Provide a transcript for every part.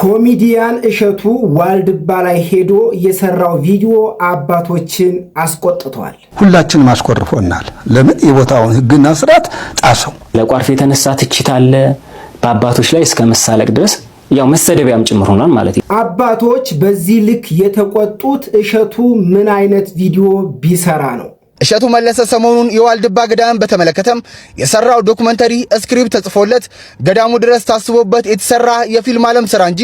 ኮሜዲያን እሸቱ ዋልድባ ላይ ሄዶ የሰራው ቪዲዮ አባቶችን አስቆጥቷል። ሁላችንም አስኮርፎናል። ለምን የቦታውን ሕግና ስርዓት ጣሰው። ለቋርፍ የተነሳ ትችት አለ። በአባቶች ላይ እስከ መሳለቅ ድረስ ያው መሰደቢያም ጭምር ሆኗል ማለት ነው። አባቶች በዚህ ልክ የተቆጡት እሸቱ ምን አይነት ቪዲዮ ቢሰራ ነው? እሸቱ መለሰ ሰሞኑን የዋልድባ ገዳምን በተመለከተም የሰራው documentary script ተጽፎለት ገዳሙ ድረስ ታስቦበት የተሰራ የፊልም ዓለም ስራ እንጂ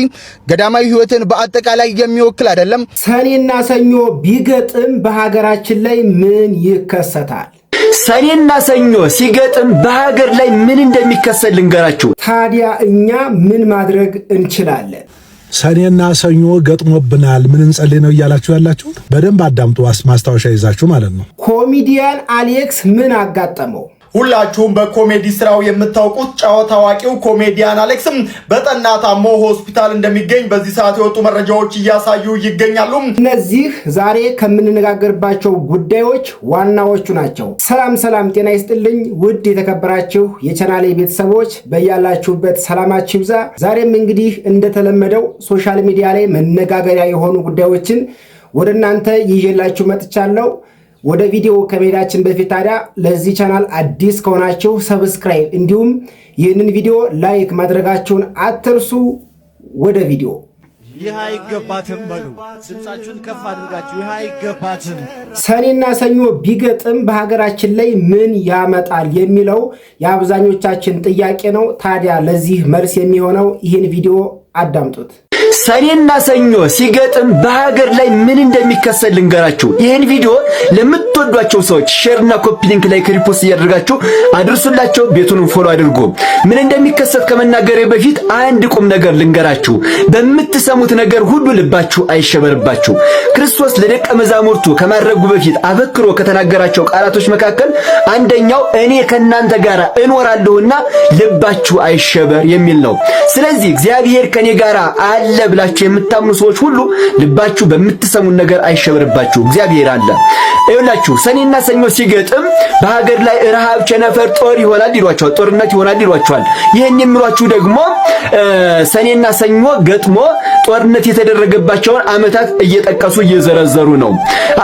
ገዳማዊ ሕይወትን በአጠቃላይ የሚወክል አይደለም። ሰኔና ሰኞ ቢገጥም በሀገራችን ላይ ምን ይከሰታል? ሰኔና ሰኞ ሲገጥም በሀገር ላይ ምን እንደሚከሰት ልንገራችሁ። ታዲያ እኛ ምን ማድረግ እንችላለን? ሰኔና ሰኞ ገጥሞብናል፣ ምን እንጸልይ ነው እያላችሁ ያላችሁት በደንብ አዳምጡ፣ ማስታወሻ ይዛችሁ ማለት ነው። ኮሜዲያን አሌክስ ምን አጋጠመው? ሁላችሁም በኮሜዲ ስራው የምታውቁት ጨዋታ አዋቂው ኮሜዲያን አሌክስም በጠና ታሞ ሆስፒታል እንደሚገኝ በዚህ ሰዓት የወጡ መረጃዎች እያሳዩ ይገኛሉ። እነዚህ ዛሬ ከምንነጋገርባቸው ጉዳዮች ዋናዎቹ ናቸው። ሰላም ሰላም፣ ጤና ይስጥልኝ ውድ የተከበራችሁ የቻናሌ ቤተሰቦች በያላችሁበት ሰላማችሁ ይብዛ። ዛሬም እንግዲህ እንደተለመደው social media ላይ መነጋገሪያ የሆኑ ጉዳዮችን ወደ እናንተ ይዤላችሁ መጥቻለሁ። ወደ ቪዲዮ ከመሄዳችን በፊት ታዲያ ለዚህ ቻናል አዲስ ከሆናችሁ subscribe እንዲሁም ይህንን ቪዲዮ like ማድረጋችሁን አትርሱ። ወደ ቪዲዮ። ይህ አይገባትም በሉ። ድምፃችሁን ከፍ አድርጋችሁ ይህ አይገባትም። ሰኔና ሰኞ ቢገጥም በሀገራችን ላይ ምን ያመጣል የሚለው የአብዛኞቻችን ጥያቄ ነው። ታዲያ ለዚህ መልስ የሚሆነው ይህን ቪዲዮ አዳምጡት። ሰኔና ሰኞ ሲገጥም በሀገር ላይ ምን እንደሚከሰት ልንገራችሁ። ይህን ቪዲዮ ለምትወዷቸው ሰዎች share ና copy link፣ like፣ repost እያደረጋችሁ አድርሱላቸው። ቤቱንም follow አድርጉ። ምን እንደሚከሰት ከመናገሬ በፊት አንድ ቁም ነገር ልንገራችሁ። በምትሰሙት ነገር ሁሉ ልባችሁ አይሸበርባችሁ። ክርስቶስ ለደቀ መዛሙርቱ ከማድረጉ በፊት አበክሮ ከተናገራቸው ቃላቶች መካከል አንደኛው እኔ ከእናንተ ጋር እኖራለሁና ልባችሁ አይሸበር የሚል ነው። ስለዚህ እግዚአብሔር ከኔ ጋር አለ ብላችሁ የምታምኑ ሰዎች ሁሉ ልባችሁ በምትሰሙት ነገር አይሸበርባችሁ። እግዚአብሔር አለ። ይኸውላችሁ ሰኔና ሰኞ ሲገጥም በሀገር ላይ ረሃብ፣ ቸነፈር፣ ጦር ይሆናል ይሏቸዋል። ጦርነት ይሆናል ይሏቸዋል። ይህን የሚሏችሁ ደግሞ ሰኔና ሰኞ ገጥሞ ጦርነት የተደረገባቸውን ዓመታት እየጠቀሱ እየዘረዘሩ ነው።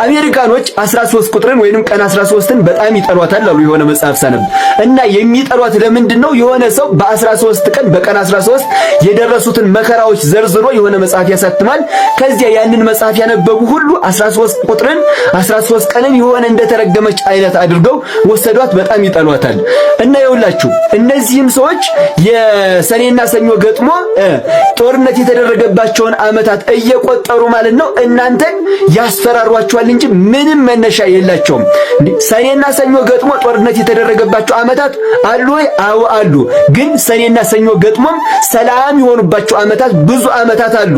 አሜሪካኖች 13 ቁጥርን ወይንም ቀን 13ን በጣም ይጠሏታል አሉ የሆነ መጽሐፍ ሳነብ። እና የሚጠሏት ለምንድን ነው? የሆነ ሰው በ13 ቀን በቀን 13 የደረሱትን መከራዎች ዘርዝሮ የሆነ መጽሐፍ ያሳትማል። ከዚያ ያንን መጽሐፍ ያነበቡ ሁሉ 13 ቁጥርን 13 ቀንን የሆነ እንደተረገመች አይነት አድርገው ወሰዷት። በጣም ይጠሏታል። እና ይኸውላችሁ እነዚህም ሰዎች የሰኔና ሰኞ ገጥሞ ጦርነት የተደረገባቸውን ዓመታት እየቆጠሩ ማለት ነው እናንተን ያስፈራሯቸዋል እንጂ ምንም መነሻ የላቸውም። ሰኔና ሰኞ ገጥሞ ጦርነት የተደረገባቸው ዓመታት አሉ ወይ? አዎ አሉ። ግን ሰኔና ሰኞ ገጥሞም ሰላም የሆኑባቸው ዓመታት ብዙ ዓመታት አሉ።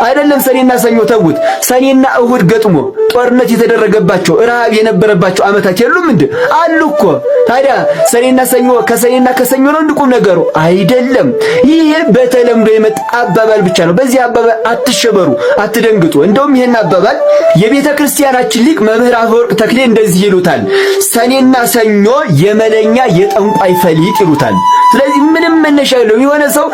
አይደለም ሰኔና ሰኞ ተውት፣ ሰኔና እሁድ ገጥሞ ጦርነት የተደረገባቸው ረሃብ የነበረባቸው ዓመታት የሉም እንዴ? አሉ እኮ። ታዲያ ሰኔና ሰኞ ከሰኔና ከሰኞ ነው እንድቁም ነገሩ አይደለም። ይህ በተለምዶ የመጣ አባባል ብቻ ነው። በዚህ አባባል አትሸበሩ፣ አትደንግጡ። እንደውም ይህን አባባል የቤተ ክርስቲያናችን ሊቅ መምህር አፈወርቅ ተክሌ እንደዚህ ይሉታል፣ ሰኔና ሰኞ የመለኛ የጠንቋይ ፈሊጥ ይሉታል። ስለዚህ ምንም መነሻ የለውም። የሆነ ሰው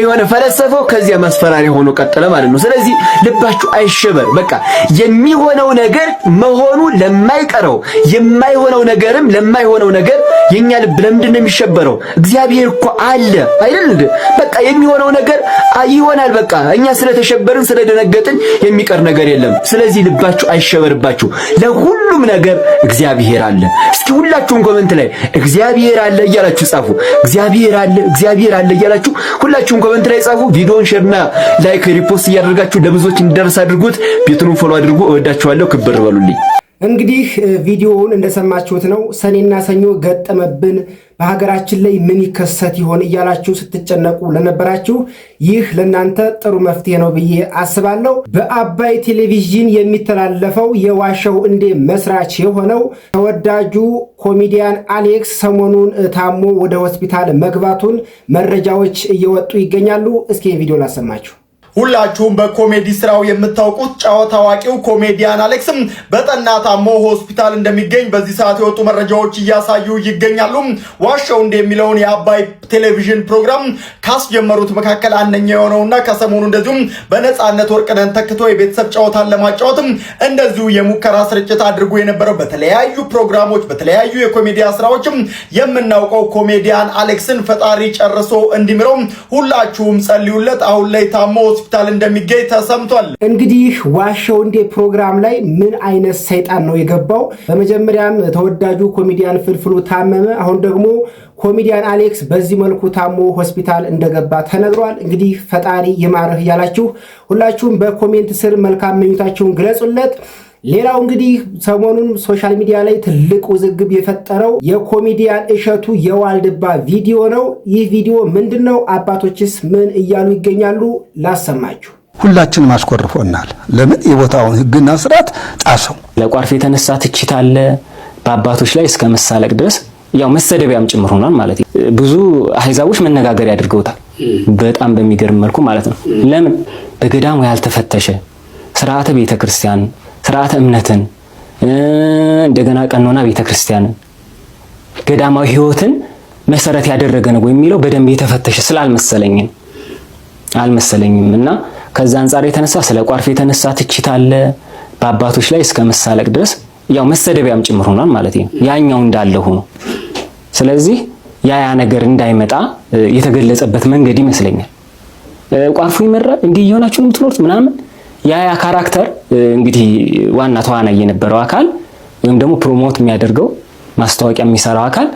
የሆነ ፈለሰፈው፣ ከዚያ ማስፈራሪያ ሆኖ ቀጠለ ማለት ነው። ስለዚህ ልባችሁ አይሸበር። በቃ የሚሆነው ነገር መሆኑ ለማይቀረው የማይሆነው ነገርም ለማይሆነው ነገር የኛ ልብ ለምንድን ነው የሚሸበረው? እግዚአብሔር እኮ አለ አይደል እንዴ? በቃ የሚሆነው ነገር ይሆናል። በቃ እኛ ስለተሸበርን ስለደነገጥን የሚቀር ነገር የለም። ስለዚህ ልባችሁ አይሸበርባችሁ። ለሁሉም ነገር እግዚአብሔር አለ። እስኪ ሁላችሁም comment ላይ እግዚአብሔር አለ እያላችሁ ጻፉ። እግዚአብሔር አለ፣ እግዚአብሔር አለ እያላችሁ ሁላችሁም comment ላይ ጻፉ። ቪዲዮውን share ና like፣ repost እያደረጋችሁ ለብዙዎች እንዲደርስ አድርጉት። ቤቱንም follow አድርጉ። እወዳችኋለሁ። ክብር በሉልኝ። እንግዲህ ቪዲዮውን እንደሰማችሁት ነው። ሰኔና ሰኞ ገጠመብን፣ በሀገራችን ላይ ምን ይከሰት ይሆን እያላችሁ ስትጨነቁ ለነበራችሁ ይህ ለእናንተ ጥሩ መፍትሄ ነው ብዬ አስባለሁ። በአባይ ቴሌቪዥን የሚተላለፈው የዋሸሁ እንዴ መስራች የሆነው ተወዳጁ ኮሜዲያን አሌክስ ሰሞኑን ታሞ ወደ ሆስፒታል መግባቱን መረጃዎች እየወጡ ይገኛሉ። እስኪ ቪዲዮ ላሰማችሁ። ሁላችሁም በኮሜዲ ስራው የምታውቁት ጨዋታ አዋቂው ኮሜዲያን አሌክስም በጠና ታሞ ሆስፒታል እንደሚገኝ በዚህ ሰዓት የወጡ መረጃዎች እያሳዩ ይገኛሉ። ዋሸሁ እንዴ የሚለውን የአባይ ቴሌቪዥን ፕሮግራም ካስጀመሩት መካከል አንደኛ የሆነውና ከሰሞኑ እንደዚሁም በነፃነት ወርቅነህን ተክቶ የቤተሰብ ጨዋታን ለማጫወትም እንደዚሁ የሙከራ ስርጭት አድርጎ የነበረው፣ በተለያዩ ፕሮግራሞች በተለያዩ የኮሜዲያ ስራዎችም የምናውቀው ኮሜዲያን አሌክስን ፈጣሪ ጨርሶ እንዲምረው ሁላችሁም ጸልዩለት። አሁን ላይ ታሞ ሆስፒታል እንደሚገኝ ተሰምቷል። እንግዲህ ዋሸሁ እንዴ ፕሮግራም ላይ ምን አይነት ሰይጣን ነው የገባው? በመጀመሪያም ተወዳጁ ኮሜዲያን ፍልፍሉ ታመመ። አሁን ደግሞ ኮሜዲያን አሌክስ በዚህ መልኩ ታሞ ሆስፒታል እንደገባ ተነግሯል። እንግዲህ ፈጣሪ ይማርህ እያላችሁ ሁላችሁም በ comment ስር መልካም ምኞታችሁን ግለጹለት። ሌላው እንግዲህ ሰሞኑን social media ላይ ትልቅ ውዝግብ የፈጠረው የኮሜዲያን እሸቱ የዋልድባ ቪዲዮ ነው። ይህ ቪዲዮ ምንድን ነው? አባቶችስ ምን እያሉ ይገኛሉ? ላሰማችሁ። ሁላችንም አስኮርፎናል። ለምን የቦታውን ሕግና ስርዓት ጣሰው። ለቋርፍ የተነሳ ትችት አለ። በአባቶች ላይ እስከ መሳለቅ ድረስ፣ ያው መሰደቢያም ጭምር ሆኗል ማለት ነው። ብዙ አህዛቦች መነጋገሪያ አድርገውታል። በጣም በሚገርም መልኩ ማለት ነው። ለምን በገዳሙ ያልተፈተሸ ስርዓተ ቤተክርስቲያን፣ ስርዓተ እምነትን፣ እንደገና ቀኖና ቤተክርስቲያንን፣ ገዳማዊ ህይወትን መሰረት ያደረገ ነው የሚለው በደንብ የተፈተሸ ስላልመሰለኝም አልመሰለኝም እና ከዛ አንጻር የተነሳ ስለ ቋርፍ የተነሳ ትችት አለ። በአባቶች ላይ እስከ መሳለቅ ድረስ፣ ያው መሰደቢያም ጭምር ሆኗል ማለት ነው። ያኛው እንዳለ ሆኖ ስለዚህ ያ ያ ነገር እንዳይመጣ የተገለጸበት መንገድ ይመስለኛል። ቋርፉ ይመራል፣ እንዲህ እየሆናችሁ ነው የምትኖሩት ምናምን፣ ያ ያ character እንግዲህ ዋና ተዋናይ የነበረው አካል ወይም ደግሞ promote የሚያደርገው፣ ማስታወቂያ የሚሰራው አካል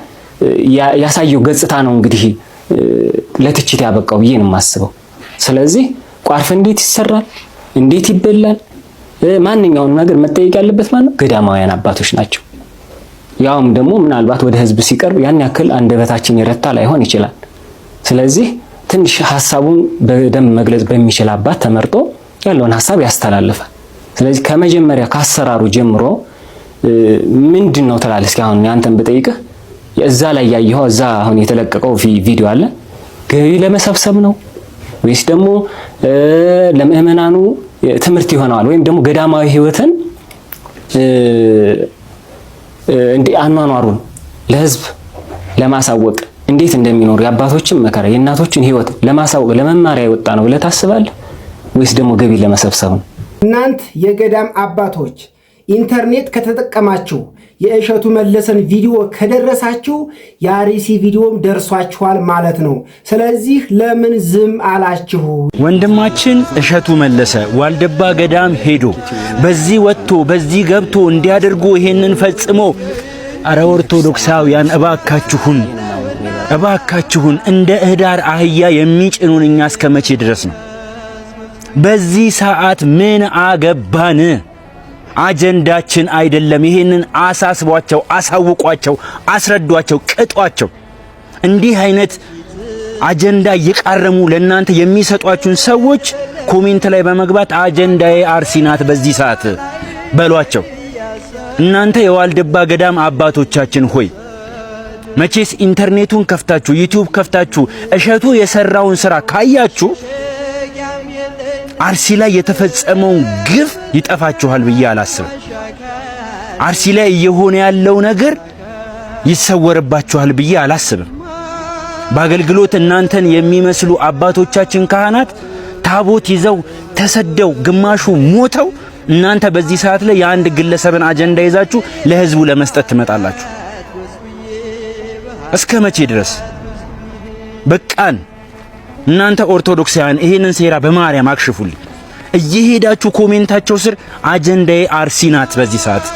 ያሳየው ገጽታ ነው እንግዲህ ለትችት ያበቃው ብዬ ነው የማስበው። ስለዚህ ቋርፍ እንዴት ይሰራል፣ እንዴት ይበላል፣ ማንኛውንም ነገር መጠየቅ ያለበት ማለት ነው ገዳማውያን አባቶች ናቸው። ያውም ደግሞ ምናልባት ወደ ህዝብ ሲቀርብ ያን ያክል አንደበታችን የረታ ላይሆን ይችላል። ስለዚህ ትንሽ ሀሳቡን በደንብ መግለጽ በሚችል አባት ተመርጦ ያለውን ሀሳብ ያስተላልፋል። ስለዚህ ከመጀመሪያ ካሰራሩ ጀምሮ ምንድን ነው ትላለህ? እስኪ አሁን ያንተን ብጠይቅህ እዛ ላይ ያየኸው፣ እዛ አሁን የተለቀቀው ቪዲዮ አለ፣ ገቢ ለመሰብሰብ ነው ወይስ ደግሞ ለምእመናኑ ትምህርት ይሆነዋል ወይም ደግሞ ገዳማዊ ህይወትን እንዲ አኗኗሩን ለህዝብ ለማሳወቅ፣ እንዴት እንደሚኖሩ የአባቶችን መከራ የእናቶችን ህይወት ለማሳወቅ ለመማሪያ የወጣ ነው ብለህ ታስባለህ ወይስ ደግሞ ገቢ ለመሰብሰብ ነው? እናንት የገዳም አባቶች፣ ኢንተርኔት ከተጠቀማችሁ፣ የእሸቱ መለሰን ቪዲዮ ከደረሳችሁ የአርሲ ቪዲዮም ደርሷችኋል ማለት ነው። ስለዚህ ለምን ዝም አላችሁ? ወንድማችን እሸቱ መለሰ ዋልድባ ገዳም ሄዶ በዚህ ወጥቶ በዚህ ገብቶ እንዲያደርጉ ይሄንን ፈጽሞ፣ አረ ኦርቶዶክሳውያን፣ እባካችሁን እባካችሁን፣ እንደ ህዳር አህያ የሚጭኑን እኛ እስከ መቼ ድረስ ነው? በዚህ ሰዓት ምን አገባን? አጀንዳችን አይደለም። ይሄንን አሳስቧቸው፣ አሳውቋቸው፣ አስረዷቸው፣ ቅጧቸው። እንዲህ አይነት አጀንዳ እየቃረሙ ለእናንተ የሚሰጧችሁን ሰዎች comment ላይ በመግባት አጀንዳዬ አርሲ ናት በዚህ ሰዓት በሏቸው። እናንተ የዋልድባ ገዳም አባቶቻችን ሆይ፣ መቼስ ኢንተርኔቱን ከፍታችሁ፣ YouTube ከፍታችሁ እሸቱ የሰራውን ስራ ካያችሁ አርሲ ላይ የተፈጸመውን ግፍ ይጠፋችኋል ብዬ አላስብም። አርሲ ላይ እየሆነ ያለው ነገር ይሰወርባችኋል ብዬ አላስብም። በአገልግሎት እናንተን የሚመስሉ አባቶቻችን ካህናት ታቦት ይዘው ተሰደው ግማሹ ሞተው፣ እናንተ በዚህ ሰዓት ላይ የአንድ ግለሰብን አጀንዳ ይዛችሁ ለህዝቡ ለመስጠት ትመጣላችሁ። እስከ መቼ ድረስ? በቃን። እናንተ ኦርቶዶክሳውያን ይሄንን ሴራ በማርያም አክሽፉልኝ። እየሄዳችሁ comment ኣቸው ስር አጀንዳዬ አርሲ ናት፣ በዚህ ሰዓት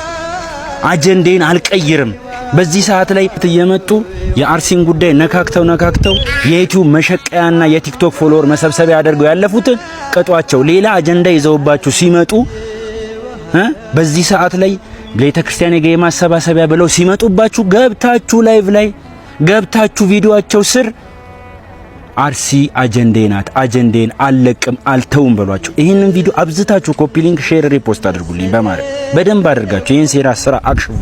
አጀንዳዬን አልቀይርም። በዚህ ሰዓት ላይ እየመጡ የአርሲን ጉዳይ ነካክተው ነካክተው የ YouTube መሸቀያና የ TikTok follower መሰብሰቢያ አድርገው ያለፉትን ቅጧቸው። ሌላ አጀንዳ ይዘውባችሁ ሲመጡ፣ በዚህ ሰዓት ላይ ቤተ ክርስቲያን የገቢ ማሰባሰቢያ ብለው ሲመጡባችሁ ገብታችሁ live ላይ ገብታችሁ ቪዲዮአቸው ስር አርሲ አጀንዴ ናት፣ አጀንዴን አልለቅም፣ አልተውም በሏቸው። ይህንን ቪዲዮ አብዝታችሁ copy link፣ share፣ repost አድርጉልኝ። በማለት በደንብ አድርጋችሁ ይህን ሴራ ስራ አክሽፉ።